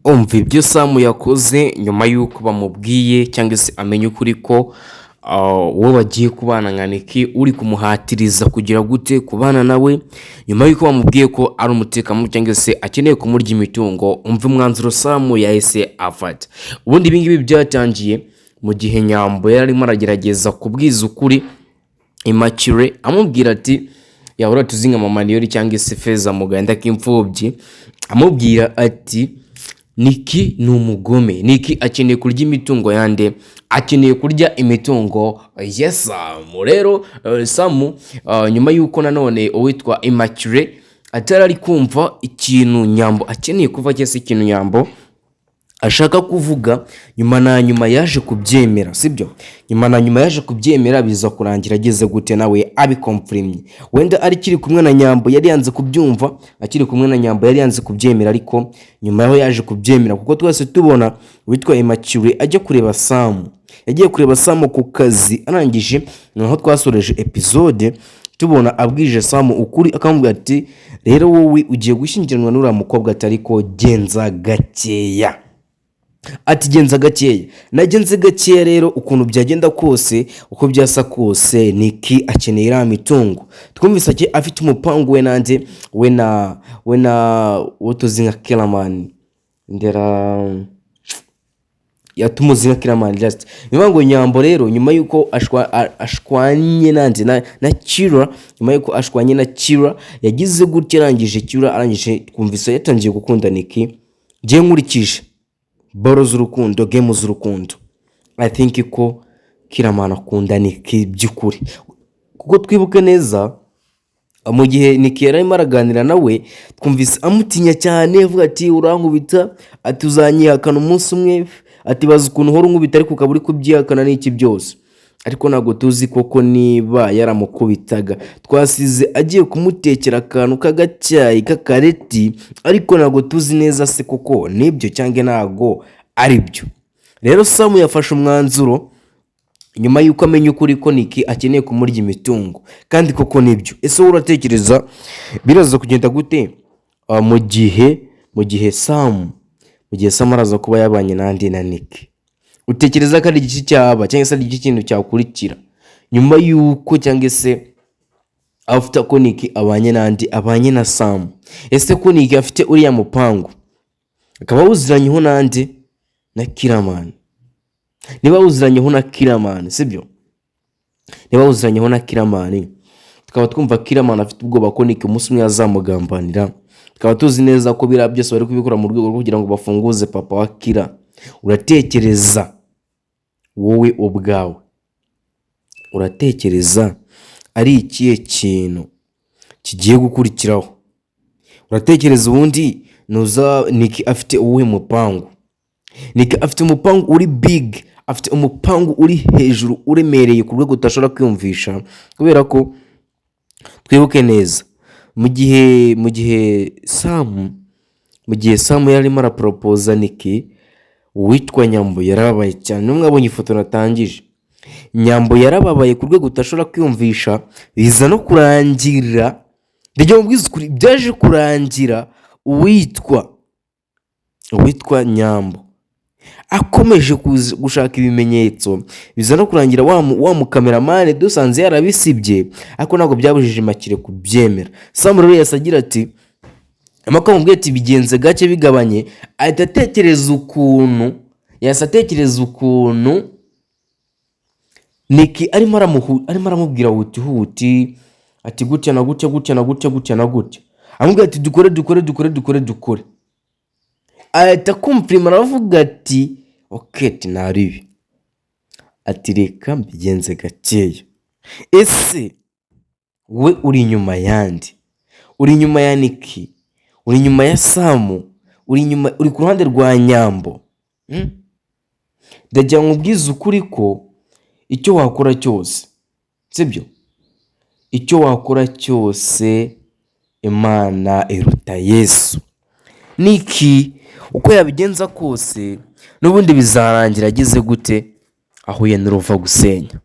Umva ibyo Samu yakoze nyuma y'uko bamubwiye cyangwa se amenye ukuri ko uwo bagiye kubana nka Niki uri kumuhatiriza kugira gute kubana nawe, nyuma y'uko bamubwiye ko ari umutekamutwe cyangwa se akeneye kumurya imitungo. Umva umwanzuro Samu yahise afata. Ubundi ibi ngibi byatangiye mu gihe Nyambo yari arimo aragerageza kubwiza ukuri Immaculee, amubwira ati yahora tuzi nka mama Niyori cyangwa se Feza mu gahinda k'imfubyi, amubwira ati Niki ni umugome, Niki akeneye kurya imitungo yande, akeneye kurya imitungo ya Samu. Rero Samu, nyuma y'uko nanone uwitwa Immaculee atari ari kumva ikintu Nyambo akeneye kuva cyangwa se ikintu Nyambo ashaka kuvuga, nyuma na nyuma yaje kubyemera, sibyo? Nyuma na nyuma yaje kubyemera, biza kurangira ageze gute nawe abikomfurimye. Wenda ari kiri kumwe na Nyambo yari yanze kubyumva, akiri kumwe na Nyambo yari yanze kubyemera, ariko nyuma yaho yaje kubyemera, kuko twese tubona uwitwa Immaculee ajya kureba Samu, yagiye kureba Samu ku kazi, arangije noneho twasoreje episode tubona abwije Samu ukuri, akamubwira ati rero wowe ugiye gushyingiranwa n'uriya mukobwa, atari ko genza gakeya. Ati genza gakeya, nagenze gakeya. Rero ukuntu byagenda kose, uko byasa kose, Niki akeneye iriya mitungo. Twumvise ati afite umupangu we nanjye we na uwo tuzi nka Kiramani ndera yatumuzi nka Kiramani just ni ngo Nyambo. Rero nyuma y'uko ashwanye nanjye na Kira, nyuma y'uko ashwanye na Kira, yagize gutya arangije Kira arangije, twumvise yatangiye gukunda Niki. Ngiye nkurikije boro z'urukundo, game z'urukundo, I think ko Kiramani akunda Niki by'ukuri, kuko twibuke neza mu gihe Niki yari arimo araganira nawe, twumvise amutinya cyane, avuga ati urankubita, ati uzanyihakana umunsi umwe, ati baza ukuntu uhora unkubita ariko ukaba uri kubyihakana n'iki byose. Ariko ntabwo tuzi koko niba yaramukubitaga. Twasize agiye kumutekera akantu k'agacyayi k'akareti, ariko ntabwo tuzi neza se koko nibyo cyangwa ntabwo ari byo. Rero Samu yafashe umwanzuro nyuma y'uko amenya ukuri ko Niki akeneye kumurya imitungo, kandi koko nibyo. Ese wowe uratekereza biraza kugenda gute mu gihe Samu araza kuba yabanye n'andi na Niki? Utekereza ko ari igiki cyaba cyangwa se ari iki kintu cyakurikira nyuma y'uko cyangwa se after ko Niki abanye n'andi, abanye na Samu? Ese ko Niki afite uriya mupangu akaba awuziranyeho n'andi na Kiramani, niba awuziranyeho na Kiramani, sibyo? Niba awuziranyeho na Kiramani, tukaba twumva Kiramani afite ubwoba ko Niki umunsi umwe yazamugambanira, tukaba tuzi neza ko biriya byose bari kubikora mu rwego rwo kugira ngo bafunguze papa wa Kira, uratekereza wowe ubwawe, uratekereza ari ikihe kintu kigiye gukurikiraho? Uratekereza ubundi nuza Niki afite uwuhe mupangu? Niki afite umupangu uri big, afite umupangu uri hejuru, uremereye ku rwego udashobora kwiyumvisha, kubera ko twibuke neza mu gihe Samu yari arimo araporopoza Niki, uwitwa Nyambo yarababaye cyane. N'umwe abonye ifoto natangije, Nyambo yarababaye ku rwego udashobora kwiyumvisha, biza no kurangira, ndagira ngo mbwize ukuri, byaje kurangira uwitwa Nyambo akomeje gushaka ibimenyetso, biza no kurangira wa mukameramani dusanze yarabisibye, ariko ntabwo byabujije Immaculee kubyemera. Samu rero yahise agira ati amakuru amubwiye ati bigenze gake, bigabanye, ahita atekereza ukuntu, yahise atekereza ukuntu Niki arimo aramubwira huti huti, ati gutya na gutya, gutya na gutya, gutya na gutya, amubwira ati dukore, dukore, dukore, dukore, dukore, ahita akumvira, aravuga ati okay, ati naribi, ati reka mbigenze gakeya. Ese we uri inyuma yandi, uri inyuma ya Niki, uri inyuma ya Samu, uri inyuma, uri ku ruhande rwa Nyambo? Ndagira ngo ubwize ukuri ko icyo wakora cyose, sibyo? Icyo wakora cyose, Imana iruta Yesu. Niki uko yabigenza kose, n'ubundi bizarangira ageze gute, ahuye n'uruva gusenya.